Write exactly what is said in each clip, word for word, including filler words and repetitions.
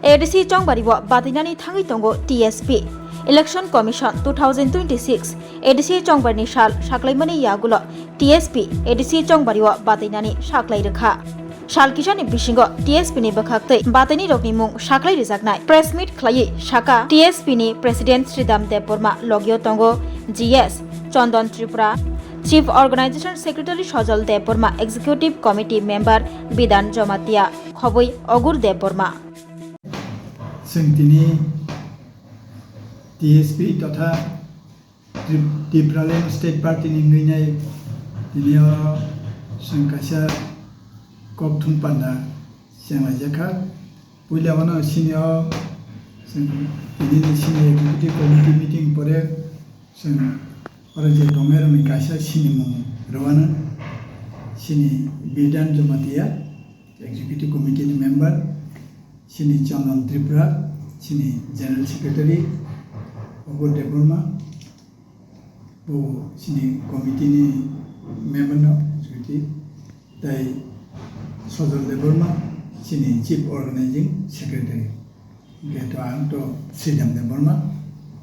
A D C chongbario batainani thangwi tongo T S P. Election Commission two thousand twenty-six A D C chongbarni sal saklaimani yagulo T S P A D C chongbario batainani saklai rwkha. Sal kisani bisingo T S P ni bwkhaktwi bataini rokni mung saklai rijaknai press meet khlaiwi saka T S P ni President Sridham Debbarma, logio tongo G S Chandan Tripura, Chief Organization Secretary Sojol Debbarma, Executive Committee Member Bidhan Jamatia, khobwi Ogur Debbarma. Chwng tini T S P totha Trip-, Tipraland State Party ni wngwi nai tini oro chwng kaisa kokthum panda chenglaijak kha. Puila wano sini o chwng tini ni sini executive committee meeting pore chwng oro je tongnai rokni kaisa sinimung rwano sini Bidhan Jamatia, executive committee ni member, sini Chandan Tripura, sini general secretary, Ogur Debbarma, bo sini committee ni member no, executive, tai Sojol Debbarma, sini chief organizing secretary. Hwnkhe to ang to Sridham Debbarma,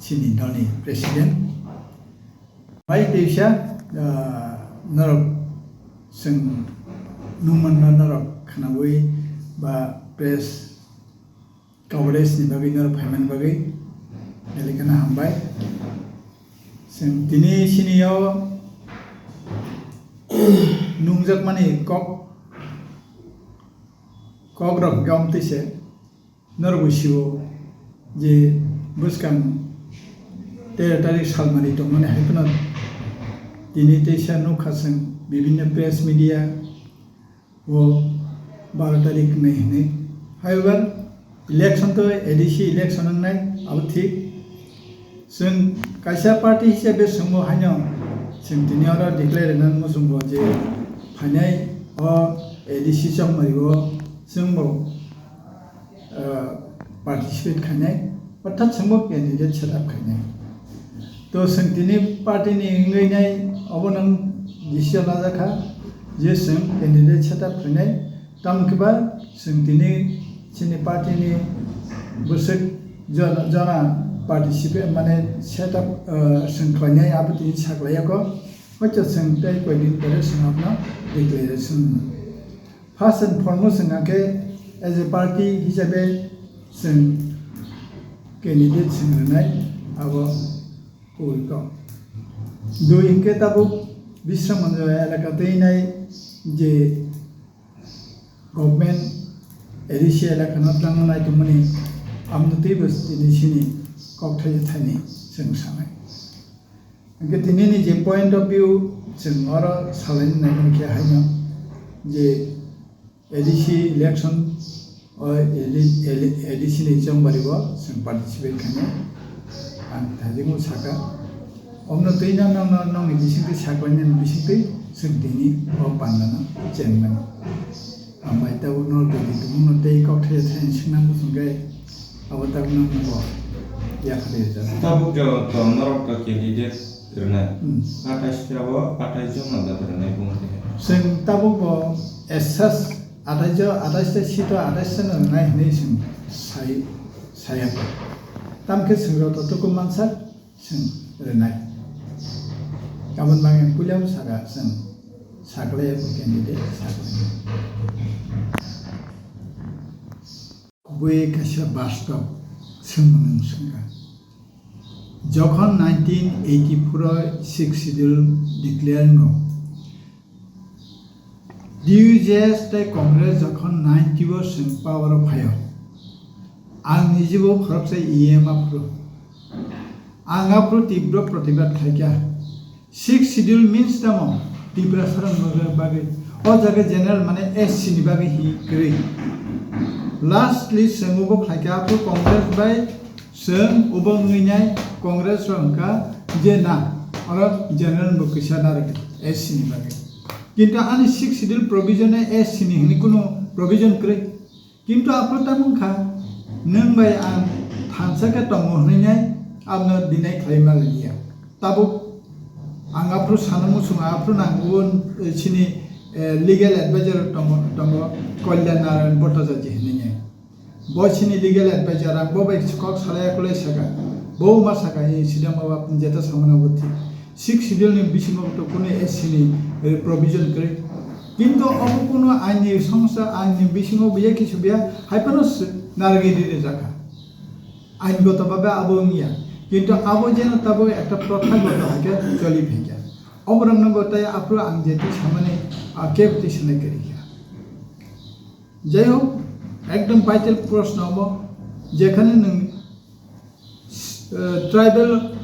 sini dolni president. Bai teisa, ah, norok chwng nungmanno norok khwnawi ba press coverage ni bagwi norok phaimani bagwi belai kheno hambai. Chwng tini sini o nungjakmani kok, kok rok hwnkhe omtwi se. Norok bo sio je bwskang tero tarik salmari tongmani hai phano tini teisa nukha chwng bibinno press media o baro tarik nai hinwi. However, election to A D C election wngnai, abo thik. Chwng kaisa party hisabe chwngbo haino chwng tini oro declare rwna muchungo je phainai o A D C chongmari o chwngbo ah, participate khainai, orthat chwngbo candidate set up khainai. To chwng tini party ni wngwi nai obo nwng decision lajakha je chwng candidate set up khainai, tamo khe ba chwng tini chini party ni bwswk jona, jona participate mane set up, ah, chwng khlainai abo tini saklaiya kho, hoito chwng tei koidin pore chwng abono declaration. First and foremost, hwnkha khe as a party hisabe chwng candidate chwng rwnai abo kubui kok. Dui hwnkhe tabuk Bisramganj elaka twi nai je government A D C elaka no twlangna naitongmani, amno twibo tini sini kok thaisa thaini chwng sanai. Hwnkhe tinini je point of view chwng oro salaini naimani khe haino je A D C election o A D C ni chongbario chwng participate khainai ang thajingo saka. Omno twi no nokno nokni bisingtwi saklainani bisingtwi chwng tini o pandano chengnani. Hambai tabuk no ready tongmano tei kok thaisa thaini swngna muchung khe abo tabuk no bo yakarwi rwjak. Tabuk jo to norok to candidate rwnai. Hmm. Atais ta bo atais jona da rwnai bung te. Chwng tabuk bo S S atais jo, atais ta seat o atais ta no rwnai hinwi chwng sai, saya kho. Tamkhe chwng rok to tuku mansak. Chwng rwnai. Aboni bagwi ang puila saka chwng saklai candidate saklai. Kubui kaisa bastob swngmung wng swngkha. Jokhon nineteen eighty-four o Sixth Schedule declare no, D U J S tei Congress jokhon ninety o chwng power o phaio, ang nijibo khoroksa E M aphuru. Ang aphuru tibro protibad khlaikha. Sixth Schedule means tamo? Tiprasa rokni bagwi. O jaga general mane S C ni bagwi hi kwrwi. Lastly chwng ubo khlaikha aphuru Congress bai chwng ubo wngwi nai Congress rok hwnkha je na oro general bo kisa narwk S C ni bagwi. Kintu ani Sixth Schedule provision e S C ni hwnwi kunu provision kwrwi. Kintu aphuru tamo wngkha, nwng bai ang thansa khe tongo hwnwi nai abono deny khlai manliya. Tabuk ang aphuru sana muchungo, aphuru nang ubon, eh, chini, eh, legal advisor tongo, tongo Kalyan Narayan Bhattacharya hwnwi nai. Bo chini legal advisor, ang bo bai kok salai akulai saka. Bo ma saka, "Ei, sidang baba, jeta samano bo thik. Sixth schedule ni bisingo to kunu S C ni, eh, provision kwrwi." Kintu obo kunu ain ni songsa, ain ni bisingo biya kisu biya, hai phano s-, narwgwi riri jakha. Ain goto babe abo wngya. Kintu abo jeno tabo ekta protha goto hake choli phikya. Oborokno bo tai aphuru ang jeti samani, ah, kebo twi sanai kwrwi kha. Jai hok, ekdom vital proshno obo, jekhane nwng, eh, tribal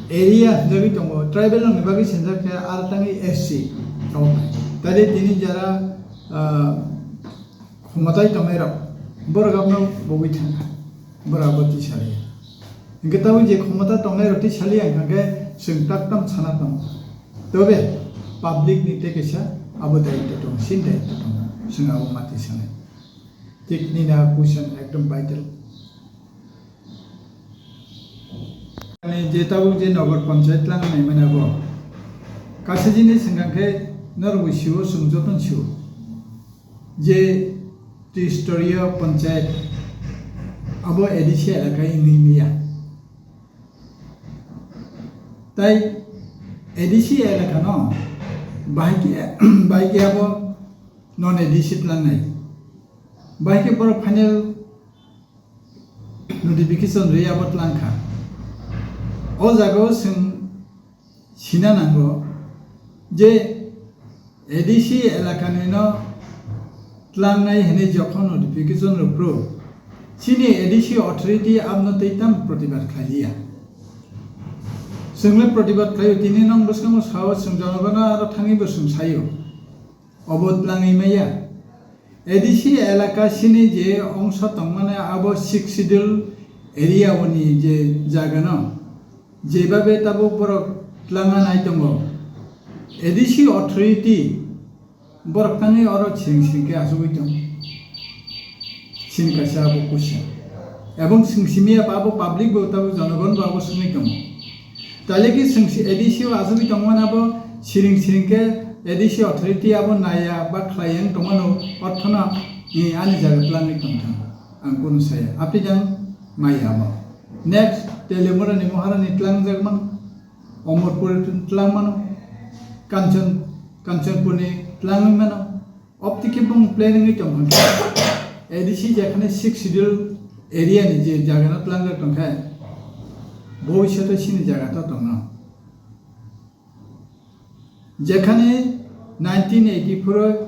area hinjagwi tongo, tribal rokni bagwi sinjak khe aro tangwi S C rok. Tale tini jara, ah, khomotai tongnai rok, borok abono bogwi thangkha, borok abo twi saliya. Hingke tabuk je khomota tongnai rok twi saliya hingkha khe chwng tak tam sana tongo. Tobe public ni tei kaisa abo daityo tongo, sin daityo tongo, chwng abo mati sanai. Thik nini a question ekdom vital. Ani je tabuk je nogor panchayat tlang nai mane abo. Kaisa jinis hingkha khe norok sio, chwng jotono sio. Je Tristoriya panchayat abo A D C elaka wngwi manya. Tai A D C elaka no bahai khe, bahai khe abo non A D C tlang nai. Bahai khe borok final notification rwi abo tlang kha. O jaga o chwng sina nango je A D C elakani no tlangnai hinwi jokhon notification rw phuru chini A D C authority abno tei tamo protibad khlai liya. Chwng le protibad khlaio, tini nong bwskango sao, chwng jonogono aro thangwi bo chwng saio. Obo tlangwi maya. A D C elaka sini je ongsa tongmani abo Sixth Schedule area oni je jagano, jebabe tabuk borok tlangna nai tongo. A D C authority borok tangwi oro siring siring khe achugwi tong. Sini kaisa abo question. Ebong chwng simi ya abo public bo tabuk jonogon bo abo swngwi tongo. Taile ki chwng si A D C o achugwi tongmani abo siring siring khe A D C authority abo naiya ba khlaiya wng tongmano orthono, eh, ani jaga tlangwi tongthang. Ang kunu saya. Apni jang maya abo. Next, Telemura ni Maharani tlangjakman, Omorpur tlangmano, Kanchan, Kanchanpurni tlangwi mano. Opti khe bung planning wi tongkha khe, A D C jekhane Sixth Schedule area ni je jaga no tlangjak tongkha, bhobishyot o chini jaga to tongno. Jekhane nineteen eighty-four o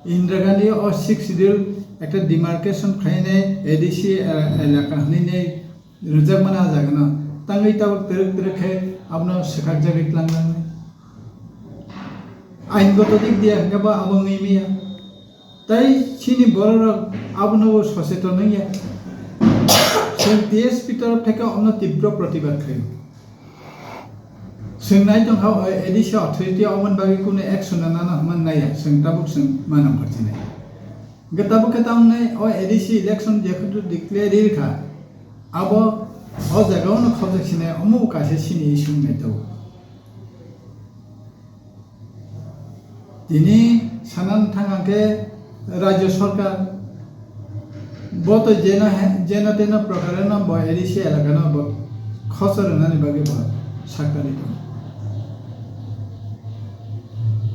Indira Gandhi o Sixth Schedule ekta demarcation khlainai A D C elaka hinwi nai rwjakmani ah jagano tangwi tabuk twrwk twrwk khe abono swkakjagwi tlangnani. Ain goto dik diya hwnkhe bo abo wngwi manya. Tai chini bororok abono bo socheton wngya. Chwng T S P torof theke omno tibro protibad khlaio. Chwng nai tongkha o A D C authority omoni bagwi kunu action nana hwnmani naiya, chwng tabuk chwng manam kharchinai. Hwnkhe tabuk khe tamni o A D C election jephru declare rikha, abo o jagao no khobjak sinai, omo kaisa sini issue wng nai tabuk. Tini sanani thang khe Rajya Sarkar bo to jeno he-, jeno teno prokareno bo A D C elakano bo khosor rwnani bagwi bo saktani tongo.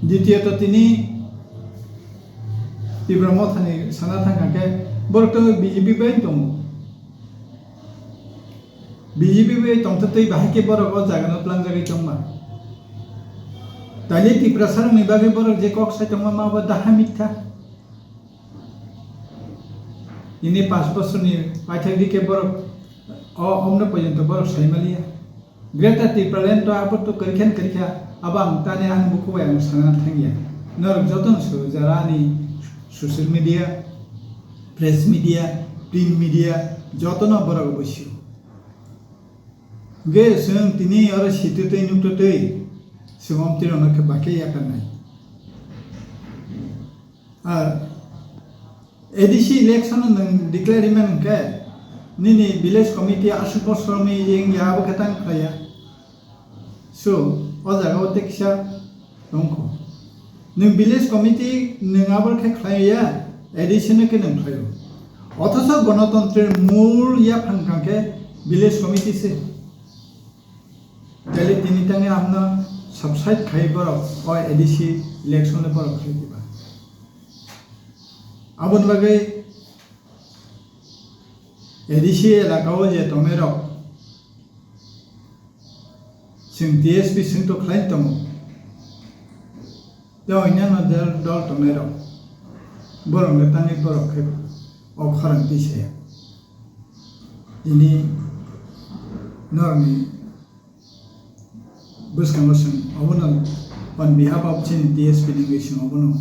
Ditiyoto tini Tipra Mothani sana thang khe borok to B J P bai tongo. B J P bai tongtwtwi bahai khe borok o jagano tlangjagwi tongma. Taini Tiprasarokni bagwi borok je kok sai tongma ma bo daha mitha. Nini pash bosorni paithak di khe borok o omno porjonto borok sai maliya. Greater Tipraland to abo to kwrwikha kwrwikha, abo ang tani ani bukhuk bai ang sana thangya. Norok jotono sio jara ani social media, press media, print media, jotono borok bo sio. Hwnkhe chwng tini oro sitwtwi nuktwtwi chwng omtwirokno khe bakhe yakarnai. Ar A D C election no nwng declare rwmani hwnkhe nini village committee aswk bosor romwi wngya abo khe tang khlaiya. So, o jaga o tei kisa tongkho. Nwng village committee nwng abo khe khlaiya, A D C no khe nwng khlaio. Othocho gonotantrir mul yaphang kha khe village committee se. Tele tini tangwi amno subside khai borok o A D C election le borok khai diba. Aboni bagwi A D C elaka o je tongnai rok chwng T S P chwng to khlai tongo. Tei oinano dol, dol tongnai rok borok le tangwi borok khe o khorang twi saya. Tini norokni bwskango chwng obono on behalf of chini T S P ni wngwi chwng obono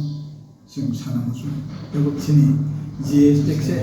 chwng sana muchungo. Tabuk chini G S T se